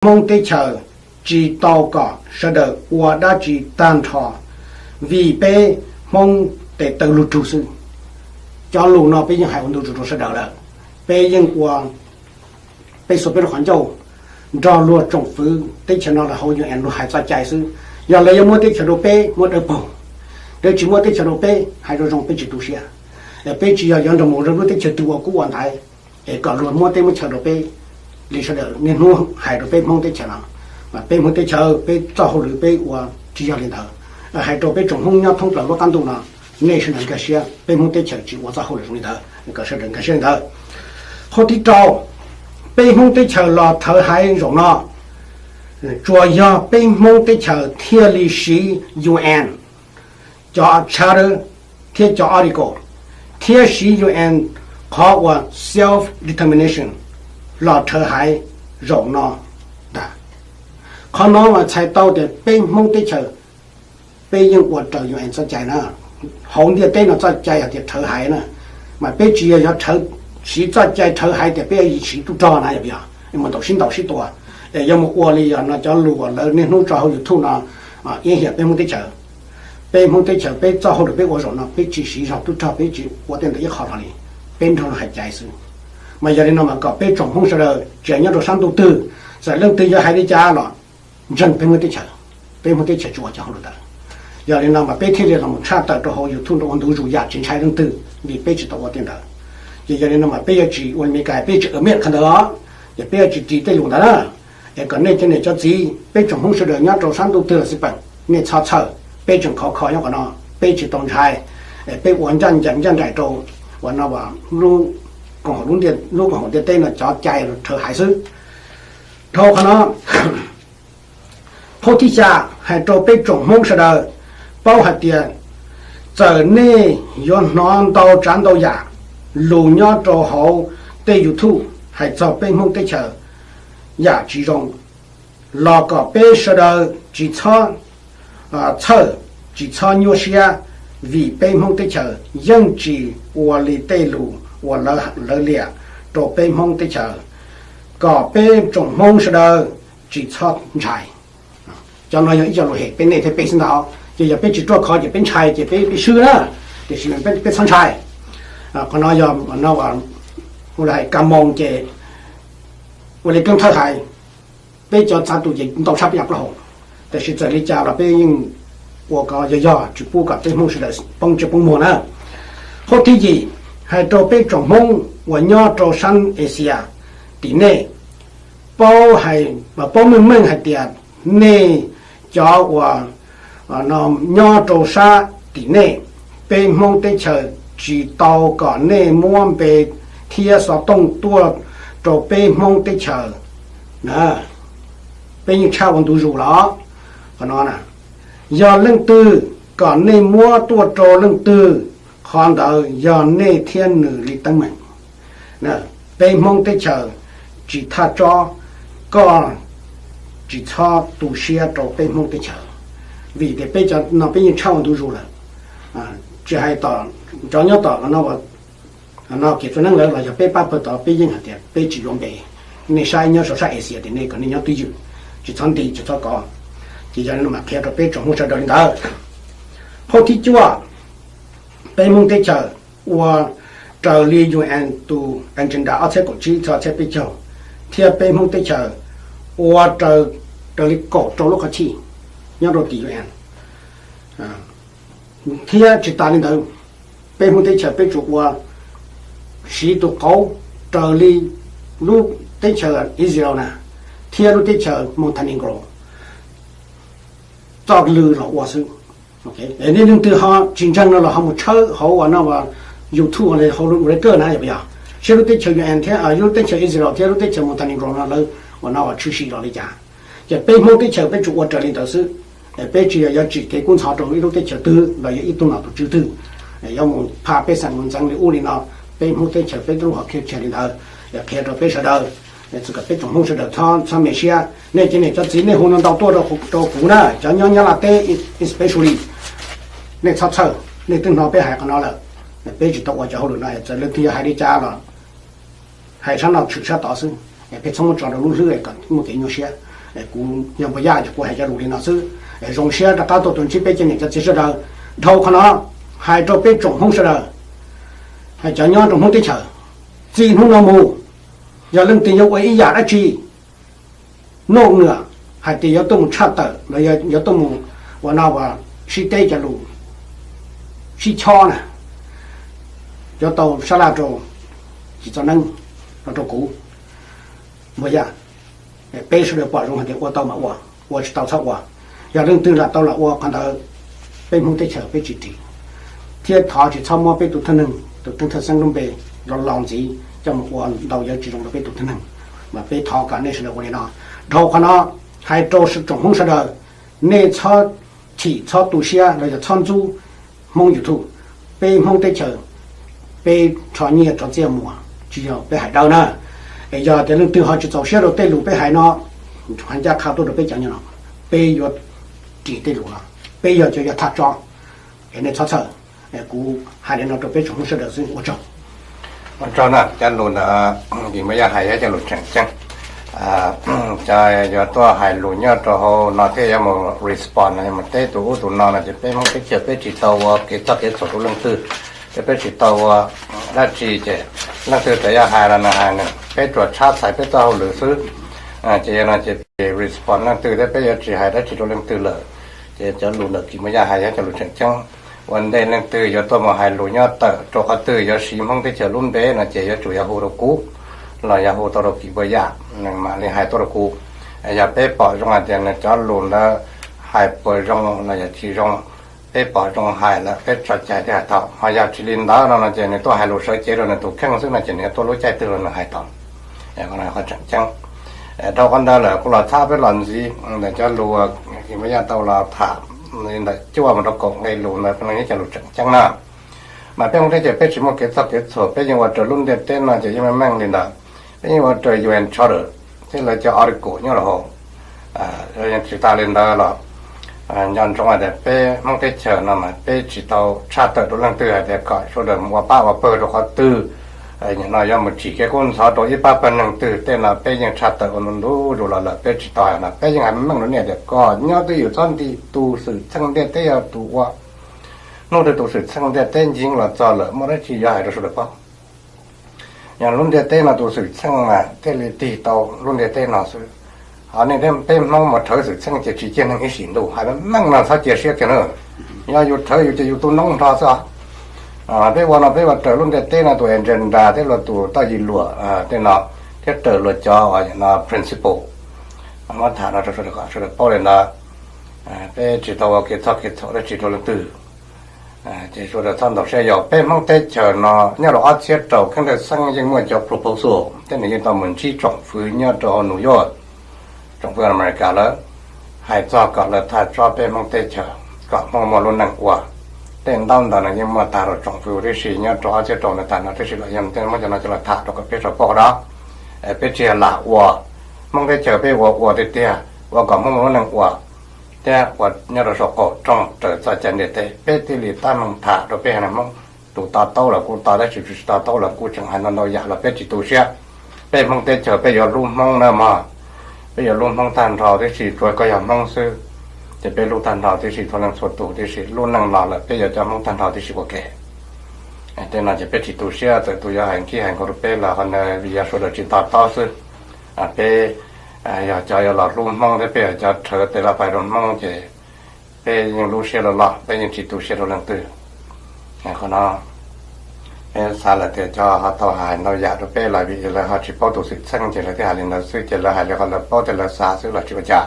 Hmoob teb chaws tsis tau kom sawv daws ua dab tsi tag nrho, vim peb Hmoob tes taw lug rug xwb. Cov lus no peb yeej hais ua ntu zus rau sawv daws lawm. Peb yeej ua peb xuas peb lub qhov ncauj nrog luag tsoom fwv teb chaws no los hauv U N luag hais txoj cai xwb. Yog lawv yuav muab teb chaws rau peb, muab dawb paug, lawv tsis muab teb chaws rau peb, hais zoo zoo peb tsis tu siab. Peb tsis yog yuav nrog mus rau lub teb chaws twg ua kub ua ntaiv es kom luag muab teb muab chaw rau peb li sawv daws niaj hnub hais rau peb Hmoob teb chaws no. Mas peb Hmoob teb chaws peb txoj hauj lwm peb ua tsis yog li ntawd. Hais rau peb tsoom Hmoob nyob thoob plaws lub qab ntuj no, nej sawv daws nkag siab, peb Hmoob teb chaws tsis ua txoj hauj lwm zoo li ntawd, kom sawv daws nkag siab li ntawd. Qhov thib rau, peb Hmoob teb chaws los rhawv haiv zaum no, tsuas yog peb Hmoob teb chaws thiaj li siv U N cov charter thiab cov article, thiab siv U N qhov uas self determination los rhawv haiv zaum no ntag. Qhov no mas txhais tau tias peb Hmoob teb chaws peb yeej ua raws U N txoj cai na. Hauv ntiaj teb no txoj cai hais tias rhawv haiv na, mas peb tsis yog yuav rhawv, siv txoj cai rhawv haiv tias peb yuav siv tub rog na, yog mus ntaus sib ntaus sib tua, es yuav mus ua li yog no cov lus uas lawv niaj hnub tso hauv YouTube no, iab hiam peb Hmoob teb chaws. Peb Hmoob teb chaws peb txoj hauj lwm peb ua zaum no peb tsis siv zog tub rog, peb tsis ua tej ntawd ib qho hlo li, peb nrog luag hais cai xwb. Mas yog li no mas kom peb tsoom Hmoob sawv daws tsis hais nyob rau sab ntuj twg, txawm leej twg yuav hais li cas los ntseeg peb Hmoob teb chaws, peb Hmoob teb chaws tsis ua cov hauj lwm ntawd. Yog li no mas peb thiaj li los mus tshaj tawm rau hauv YouTube rau ua ntu zus yam tsis ntshai leej twg vim peb tsis tau ua tej ntawd. Ces yog li no mas peb yuav tsis ua li Meskas, peb yuav tsis admit qhov ntawd os, ces peb yuav tsis ris tej lus ntawd na. Es kom nej cov niam cov txiv peb tsoom Hmoob sawv daws nyob rau sab ntuj twg los xij peem, nej txhob txhawj, peb tseem khov kho nyob qhov no, peb tsis tau ntshai. Peb ua ncaj nraim ncaj nraim rau uas no lub koom haum ntiaj teb no cov cai rhawv haiv xwb. Dhau qhov no, qhov thib xya, hais rau peb tsoom Hmoob sawv daws paub hais tias txawm nej yuav hnov ntau tsav ntau yam lus nyob rau hauv tej YouTube hais txog peb Hmoob teb chaws yam tsis zoo los kom peb sawv daws tsis txhob txhawj, tsis txhob nyuaj siab, vim peb Hmoob teb chaws yeej tsis ua li tej lus uas lawv liam rau peb Hmoob teb chaws. Kom peb tsoom Hmoob sawv daws tsis txhob ntshai. Cov no yog ib co lus hem peb nej thiab peb xwb ntag. Ces yog peb tsis ruaj khov ces peb ntshai ces peb swb na, tiam sis peb txhob ntshai. Qhov no yog ua li hais ka moos ces ua li Keeb Thawj hais, peb cov txav tus ces ntau tshaj peb yam plaub hau, tiam sis txawm li cas los peb yeej ua kom yog yog tsis pub kom peb Hmoob sawv daws poob ntsej poob muag na. Qhov thib yim, hais rau peb tsoom Hmoob uas nyob rau sab Asia tim nej, paub hais, paub meej meej hais tias nej cov uas nyob rau sab tim nej, peb Hmoob teb chaws tsis tau kom nej muab npe thiab xov tooj tuaj rau peb Hmoob teb chaws na. Peb yeej tshaj ua ntu zus los qhov no na. Yog leej twg kom nej muab tuaj rau leej twg, qhov ntawd yog nej thiab nws li teeb meem. Peb Hmoob teb chaws tsis thaj tsob, koj tsis txhob tu siab rau peb Hmoob teb chaws, vim tias peb cov no peb yeej tshaj ua ntu zus lawm. Tsis hais tom cov nyob tom no kev txom nyem lawm los yog peb pab pawg tod peb yeej hais tias peb tsis yuav npe. Nej saib nyob rau sab Asia tim nej kom nej nyob twj ywm, tsis txhob nti tsis txhob kov. Ces yog li no mas qhia rau peb tsoom Hmoob sawv daws li ntawd. Qhov thib cuaj, peb Hmoob teb chaws ua raws li U N tus agenda ob txhiab kaum tsib txog ob txhiab peb caug, thiab peb Hmoob teb chaws ua raws li kaum rau lub qhov thij nyob rau tim U N. Thiab tsis tas li ntawd, peb Hmoob teb chaws peb tsuas ua siv tus qauv raws li lub teb chaws Israel na, thiab lub teb chaws Montenegro txoj lw los ua xwb. Nej leej twg ho tsis ntseeg no los ho mus tshawb hauv uas no YouTube hauv lub record na yog puas yog, seb lub teb chaws U N thiab lub teb chaws Israel thiab lub teb chaws Montenegro no lawv uas no tshwm sim los li cas. Ces peb Hmoob teb chaws peb tsuas ua raws li ntawd xwb. Peb tsis yog yuav tsim kev kub ntxhov rau ib lub teb chaws twg los yog ib tug nom tus tswv twg yuav mus phaj pej xeem mus ntxeev li ub li no. Peb Hmoob teb chaws peb twb hom khiaj tshaj li ntawd. Qhia rau peb sawv daws, txhawm kom peb tsoom Hmoob sawv daws txhob me siab. Nej cov niam cov txiv nej hu ntau ntau tuaj rau kuv na, cov nyob Nyab Laj teb especially, nej txhob txhawj, nej twb hnov peb hais qhov no lawm. Peb tsis tau ua cov hauj lwm no, txawm leej twg yog hais li cas los hais sab no tshwm sab tod xwb, peb txhob muab tso rau lub hlwb kom muaj kev nyuaj siab. Kuv yog Npuag Yaj ces kuv hais cov lus li no xwb. Zoo siab rov qab tuaj tus ntsib peb cov niam cov txiv sawv daws. Dhau qhov no, hais rau peb tsoom Hmoob sawv daws, hais cov nyob rau Hmoob teb chaws, txij hnub no mus, yog leej twg yuav ua ib yam dab tsi, nuj nwam hais tias yuav tuaj mus tshaj tawm los yuav tuaj mus ua no ua sib teb cov lus sib chob na, yuav tau sab laj rau tsis txom neeb los rau kuv, Npuag Yaj. Peb sawv daws pom zoo hais tias ua tau mas ua, ua tsis tau txhob ua. Yog leej twg lam tau lam ua qhov ntawd, peb Hmoob teb chaws peb tsis dim, thiab thov tsis txhob muab peb tus thawj neeg tus teeb thawj xeeb lub npe los los ntxiv coj mus ua ntau yuav tsis zoo rau peb tus thawj neeg. Mas peb thov kom nej sawv daws ua li no. Dhau qhov no, hais rau tsoom Hmoob sawv daws, nej txhob chim txhob tu siab los yog txhob ntxub Hmoob YouTube. Peb Hmoob teb chaws, peb rho nyiaj rho txiaj muag, tsis yog peb hais dawb na. Es yog tias leej twg ho tsis txaus siab rau tej lus peb hais no, ho ncaj qha tuaj rau peb cov nyob no, peb yuav ris tej lus no, peb yog cov yuav tham tso. Es nej txhob txhawj, kuv hais li no rau peb tsoom Hmoob sawv daws xwb, ua tsaug. Ua tsaug na, cov lus ntawd Kim Npuag Yaj hais yog cov lus tseem ceeb. Cov yuav tuaj hais lus nyob rau hauv no thiab yuav mus respond no, yuav mus teb tus ub tus no no ces peb Hmoob teb chaws peb tsis tau ua kev txob kev txhaum rau leej twg, thiab peb tsis tau ua dab tsi ces leej twg txawm yog hais los nws hais nws, peb tsuas tshab txhais peb txoj hauj lwm xwb. Ces yog no ces respond leej twg thiab peb yuav tsis hais dab tsi rau leej twg lawm. Ces cov lus ntawm Kim Npuag Yaj hais yog cov lus tseem ceeb. Ua ntej leej twg yuav tuaj mus hais lus nyob tawm rau qhov twg yuav siv Hmoob teb chaws lub npe no ces yuav tsum yog hu rau kuv los yog hu tau rau Kim Npuag Yaj, nws mam li hais tuaj rau kuv. Yog peb pom zoo hais tias nws cov lus ntawd hais puas zoo los yog tsis zoo, peb pom zoo hais lawm peb tso cai thiaj hais tau, ho yog tsis li ntawd no no ces nws tuaj hais lus sawv cev rau nws tus kheej xwb no ces nws yuav tuaj lub caij twg los nws hais tau. Qhov tseem ceeb. Dhau qhov ntawd lawm kuv los txhab peb los ntxiv ntawm cov lus Kim Npuag Yaj tau los tham li ntawm cuaj mus rau kaum nqe lus ntawd, nws yog cov lus tseem ceeb na. Mas peb Hmoob teb chaws peb tsis muaj kev txob kev txhaum, peb yeej ua raws lub ntiaj teb no ces yeej meej meej li ntawd. Peb yeej ua raws U N Charter thiab lawv cov article nyob rau hauv. Yeej tsis tas li ntawd los nco ntsoov hais tias peb Hmoob teb chaws no mas peb tsis tau tshaj tawm rau leej twg hais tias kom sawv daws mus ua pab ua pawg rau qhov twg. Nim no yuav mus tsim kev kub ntxhov rau ib pab pawg neeg twg tej no peb yeej tshaj tawm ua ntu ntu zus los lawm, peb tsis tau hais no, peb yeej hais meej rau nej tias kom nyob twj ywm txhob nti, tus xwm txheej ntiaj teb yog tus ua. Hnub twg tus xwm txheej ntiaj teb ncig los txog lawm muaj dab tsi yuav hais rau sawv daws paub. Yog lub ntiaj teb no tus xwm txheej mas thiaj li tig tau lub ntiaj teb no xwb. Ho nej peb Hmoob mus rhawv xwm txheej ces tsis ciaj neeg ib sim ntuj, hais meej no txhob cia siab kiag na. Yog yus rhawv yus ces yus tu noob nrho xwb os. Peb ua no peb ua raws lub ntiaj teb no tus agenda thiab luag tus txoj yig luam tej no, thiab raws luag cov principle. Muab tham no rau sawv daws kom sawv daws paub li ntawd. Peb tsis tau ua kev txob kev txhaum dab tsi rau leej twg. Ces sawv daws txhob ntaus siab, yog peb Hmoob teb chaws no nyob rau ob txhiab rau, Keeb Thawj Xeeb yeej muaj cov proposal thiab nws yeej tau mus ntsib tsoom fwv nyob rau hauv New York, tsoom fwv America lawm, hais txog kom lawv thaj tsob peb Hmoob teb chaws kom Hmoob muaj lub neej ua. Tej ntaub ntawd nws yeej muaj tag rau tsoom fwv tib si nyob rau ob txhiab rau ntawd tag no tib si los yog tej muab cov no coj los tham rau kom peb tau paub qhov no. Peb tsis yog lam ua, Hmoob teb chaws peb ua ua tiag tiag, ua kom Hmoob muaj lub neej ua, thiab ua nyob rau saum qaum rooj raws txoj cai ntiaj teb, peb thiaj li tab meeg tham rau peb haiv neeg Hmoob. Tus to taub los kuj to, tab sis tus tsis to taub los kuj tseem hais ntau ntau yam los peb tsis tu siab. Peb Hmoob teb chaws peb yuav hlub Hmoob na mog, peb yuav hlub Hmoob tag nrho tib si, tsuav koj yog Hmoob xwb, ces peb hlub tag nrho tib si, txhua leej txhua tus tib si. Lub neej los lawm peb yuav coj Hmoob tag nrho tib si ua ke. Tej no ces peb tsis tu siab, txawm tus yuav hais ntsib hais nkaus rau peb los qhov ntawd vim yog sawv daws tsis to taub xwb. Peb yog cov yuav los hlub Hmoob thiab peb yog cov rhawv tes laj fais rau Hmoob ces peb yeej lub siab loj loj, peb yeej tsis tu siab rau leej twg. Qhov no peb xav lawm tias cov ho tau hais ntau yam rau peb los vim lawv ho tsis paub tus xwm txheej ces lawv thiaj hais li ntawd xwb, ces lawv hais li qhov lawv paub thiab lawv xav xwb los tsis ua cas.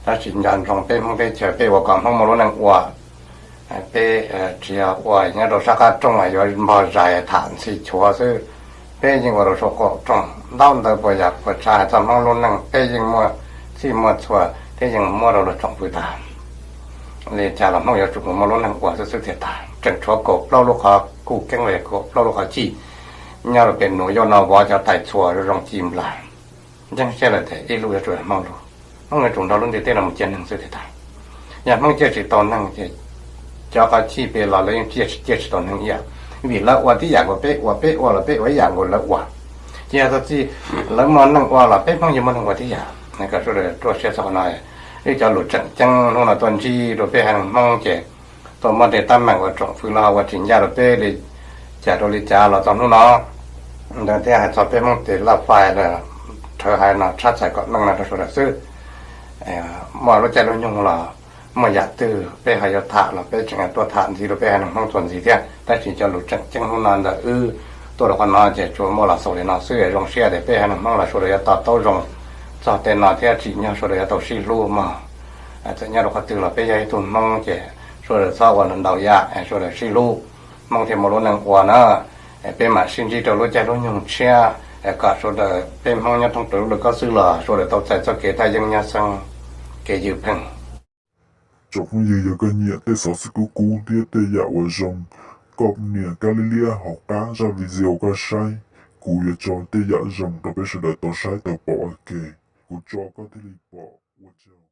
Tab sis nco ntsoov peb Hmoob teb chaws peb ua kom Hmoob muaj lub neej ua, peb tsis yog ua nyob rau sab qab rooj yuav npog zais tham ntxhi chuav xwb. Peb yeej ua rau saum qaum rooj, ntaub ntawv puas yam puas tshav hais txog Hmoob lub neej peb yeej muaj txhij muaj txhua thiab yeej muab rau luag tsoom fwv tag. Li cas los Hmoob yuav tsum mus muaj lub neej ua xwb xwb thiaj tag. Tseem tshuav kaum plaub lub qhov kuj keeb los yog kaum plaub lub qhov cij nyob rau pem New York no vov cov tais txhua zoo ci nplas. Ntseeg siab lawm tias ib lub yuav tsum yog Hmoob lub. Hmoob yuav tsum nrog lub ntiaj teb no mus ciaj neeg xwb thiaj tag. Yog Hmoob ciaj tsis tau neeg ces cov qhov cij pem los lawv yeej ciaj tsis tau neeg ib yam, vim lawv ua tib yam nkaus peb ua, peb ua los peb ua ib yam nkaus lawv ua. Ces yog txog txij lawv muaj neej ua los peb Hmoob yeej muaj neej ua tib yam. Kom sawv daws ruaj siab txog qhov no. Wb cov lus tseem ceeb hnub no tuaj ntsib rau peb haiv neeg Hmoob ces tuaj muab tej teeb meem uas tsoom fwv los ua tsis ncaj rau peb li cas rau li cas los txog hnub no. Ntawd thiab hais txog peb Hmoob tes laj fais lawm, rhawv hais no tshab txhais kom meej no rau sawv daws xwb. Muaj lub caij lub nyoog los muaj yam twg peb ho yuav tham los peb tseem yuav tuaj tham ntxiv rau peb haiv neeg Hmoob txuas ntxiv thiab. Tab sis cov lus tseem ceeb hnub no ntawm wb tuaj rau qhov no ces tsuas muaj los xaus li no xwb. Zoo siab tias peb haiv neeg Hmoob los sawv daws yuav to taub zoo txog tej no thiab tsim nyog sawv daws yuav tau sib hlub mog. Txawm nyob rau qhov twg los peb yog ib tug Hmoob ces sawv daws txhob ua ntau yam, sawv daws sib hlub, Hmoob thiaj muaj lub neej ua na. Peb mam sib ntsib rau lub caij lub nyoog tshiab, kom sawv daws peb Hmoob nyob thoob plaws lub lawj koob xwb los sawv daws tau txais txoj kev thaj yeeb nyab xeeb, kev ywj pheej. Tsoom phooj ywg, yog koj nyiam tej xov xwm kub kub thiab tej yam uas zoo, koj nias kab liab liab hauv qab zaj video koj saib, kuv yuav tso tej yam zoo rau peb sawv daws tau saib tau pom ua ke. Kuv tso koj thiaj li pom, ua tsaug.